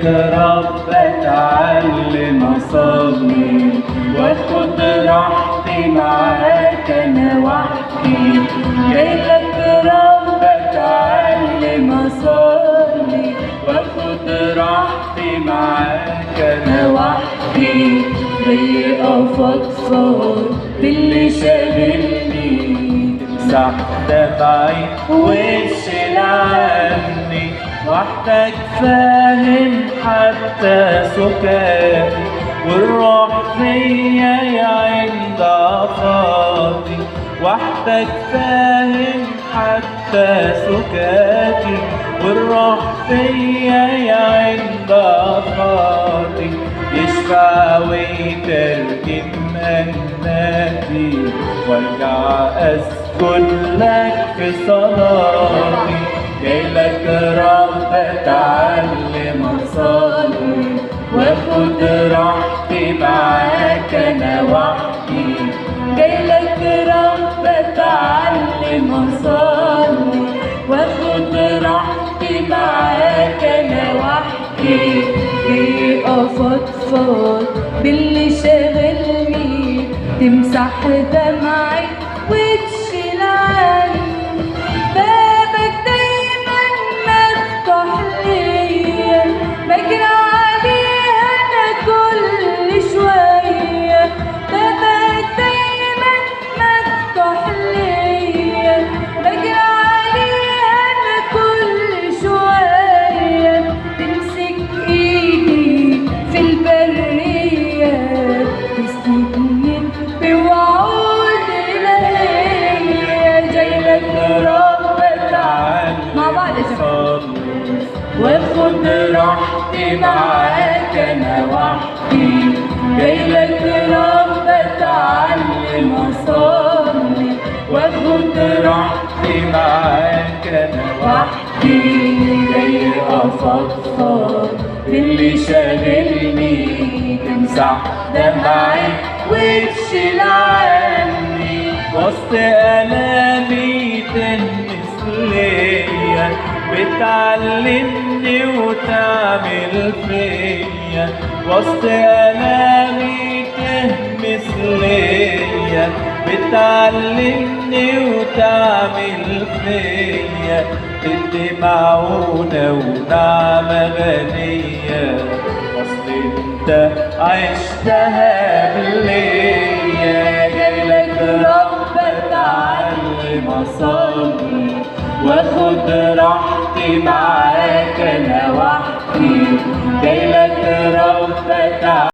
جايلك رب اتعلم اصلي واخد راحتي معاك انا وحدي. جايلك رب اتعلم اصلي واخد راحتي معاك انا وحدي. جاي افضفض باللي شاغلني، تمسح دمعي وتشيل عني، وحدك فاهم حتى سكاتي، والروح فيا يا عين ضعفاتي. وحدك فاهم حتى سكاتي، والروح فيا يا عين ضعفاتي. يشفع ويترجم أناتي، وارجع أسجد لك في صلاتي. جايلك رب اتعلم اصلي واخد راحتي معاك انا وحدي. جايلك رب اتعلم اصلي واخد راحتي معاك انا وحدي. جاي افضفض باللي شاغلني، تمسح دمعي وتشيل عني، بابك دايما مفتوح ليا، بجري عليه انا كل شوية. بابك دايما مفتوح ليا، بجري عليه انا كل شوية. تمسك ايدي في البرية، تسندني بوعود إلهية. جايلك رب مع بعض واخد راحتي معاك انا وحدي. جايلك رب اتعلم اصلي واخد راحتي معاك انا وحدي. جاي افضفض باللي شاغلني، تمسح دمعي وتشيل عني، وسط الامي تنس ليا، بتعلمني وتعمل فيا. وسط آلامي تهمس ليا، بتعلمني وتعمل فيا. تدي معونة ونعمة غنية، أصل انت عشتها قبليا. جايلك رب اتعلم اصلي واخد راحتي معاك انا وحدي. جايلك رب اتعلم